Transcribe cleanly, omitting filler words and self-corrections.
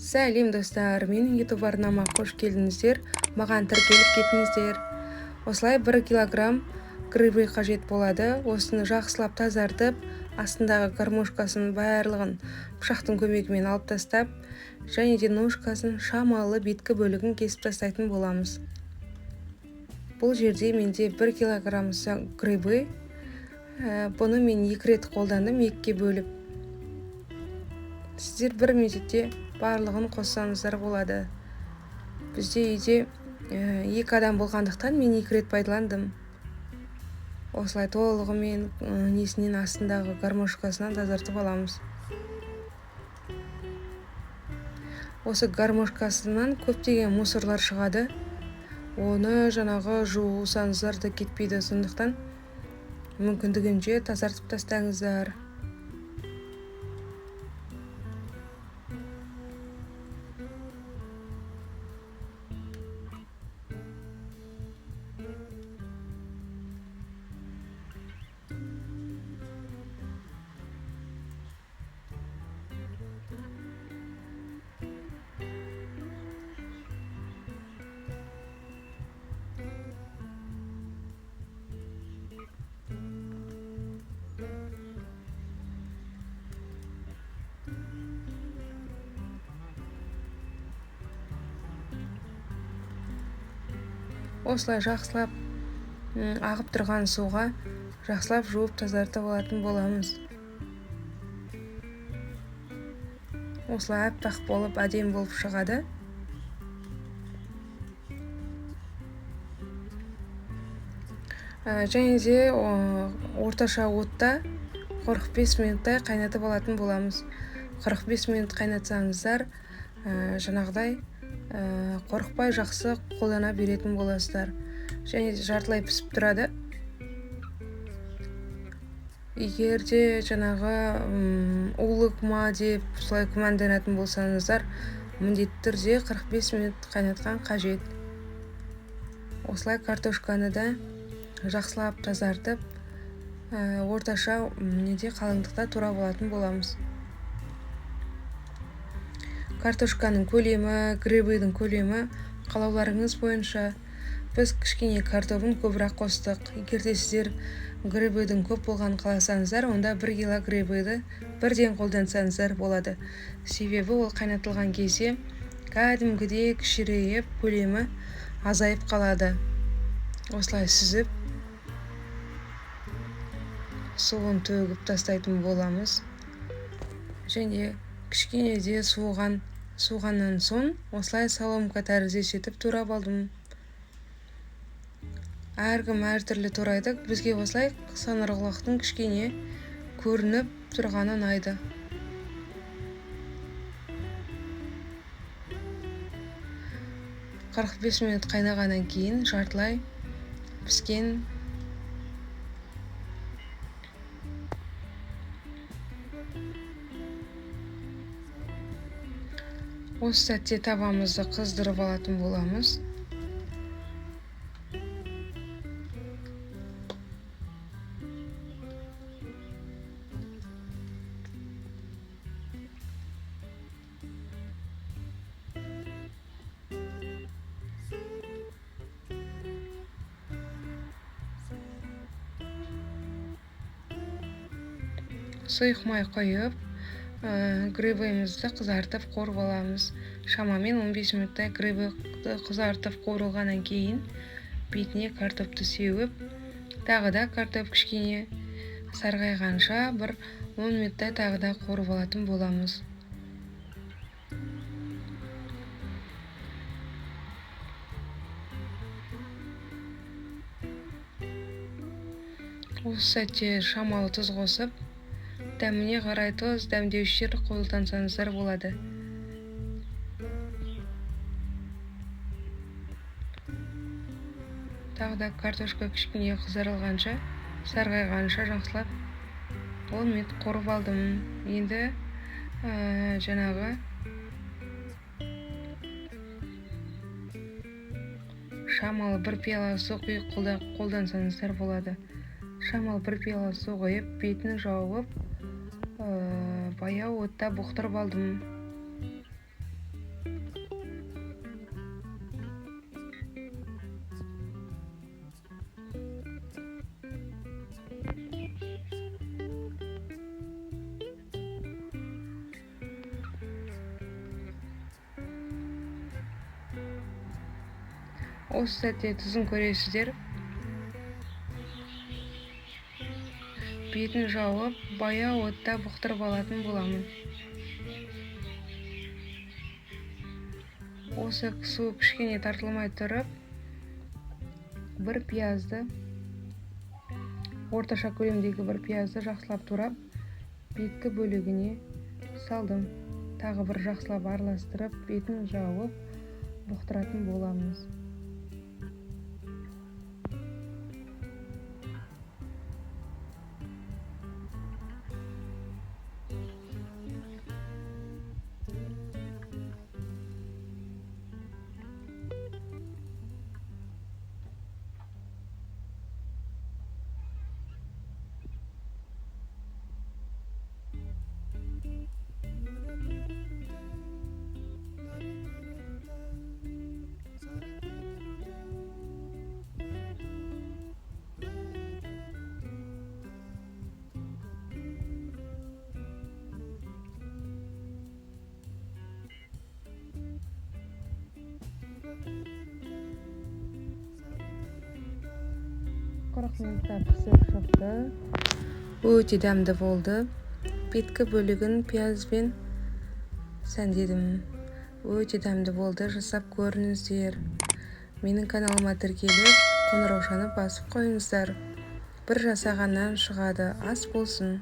Сәлем, достар! Менің YouTube арнама қош келдіңіздер. Маған тіркеліп кетіңіздер. Осылай 1 килограмм грибы қажет болады. Осыны жақсылап тазартып, астындағы гармошкасын барлығын пышақтың көмегімен алып тастап, және де ножкасын, шамалы беткі бөлігін кесіп тастайтын боламыз. Бұл жерде менде 1 килограмм грибы. Бұны мен екі рет қолдандым, екіге бөліп. Сіздер бір мезетте барлығын қоссаңыздар болады. Бізде үйде екі адам болғандықтан, мен екі рет пайдаландым. Осылай толығымен несінен, астындағы гармошкасынан тазартып аламыз. Осы гармошкасынан көптеген мусорлар шығады. Оны жаңағы жусаңыздар да кетпейді, сондықтан мүмкіндігінше тазартып тастаңыздар. Осылай жақсылап ағып тұрған суға жақсылап жуып, тазартып алатын боламыз. Осылай аппақ болып, әдемі болып шығады. Және де орташа отта 45 минуттай қайнатып алатын боламыз. 45 минут қайнатсаңыздар, жаңағыдай қорықпай жақсы қолдана беретін боласыздар және жартылай пісіп тұрады. Егер де жаңағы улық ма деп солай күмәнданатын болсаңыздар, міндетті түрде 45 минут қайнатқан қажет. Осылай картошканы да жақсылап тазартып, орташа неде, қалыңдықта турап алатын боламыз. Картошканың көлемі, грибыдың көлемі қалауларыңыз бойынша. Біз кішкене картобын көбірек қостық. Егер де сіздер грибыдың көп болғанын қаласаңыздар, онда 1 кило грибыды бірден қолдансаңыздар болады, себебі ол қайнатылған кезде кәдімгідей кішірейіп, көлемі азайып қалады. Осылай сүзіп, суын төгіп тастайтын боламыз және кішкене де суығаннан соң осылай соломка тәріздес етіп турап алдым. Әркім әртүрлі турайды. Бізге осылай саңырауқұлақтың кішкене көрініп тұрғаны ұнайды. 45 минут қайнағаннан кейін жартылай піскен. Осы сәтте табамызды қыздырып алатын боламыз. Сұйық май құйып, грибымызды қызартып, қуырып аламыз. Шамамен 15 минуттай грибыды қызартып, қуырылғаннан кейін бетіне картопты сеуіп, тағы да картоп кішкене сарғайғанша бір 10 минуттай тағы да қуырып алатын боламыз. Осы сәтте шамалы тұз қосып, дәміне қарай тұз, дәмдеуіштер қолдансаңыздар болады. Тағы да картошка кішкене қызарылғанша, сарғайғанша жақсылап 10 минут қуырып алдым. Енді жаңағы шамалы бір пиала су құйып, қолдансаңыздар болады. Шамалы бір пиала су құйып, бетін жауып, баяу отта бұқтырып алдым. Осы сәтте тұзын көресіздер. Бетін жауып, баяу отта бұқтырып алатын боламын. Осы су кішкене тартылмай тұрып, бір пиязды, орташа көлемдегі бір пиязды жақсылап турап, беткі бөлігіне салдым. Тағы бір жақсылап араластырып, бетін жауып, бұқтыратын боламыз. 40 минутта пісіп шықты. Өте дәмді болды. Беткі бөлігін пиязбен сәндедім. Өте дәмді болды. Жасап көріңіздер. Менің каналыма тіркеліп, қоңыраушаны басып қойыңыздар. Бір жасағаннан шығады. Ас болсын.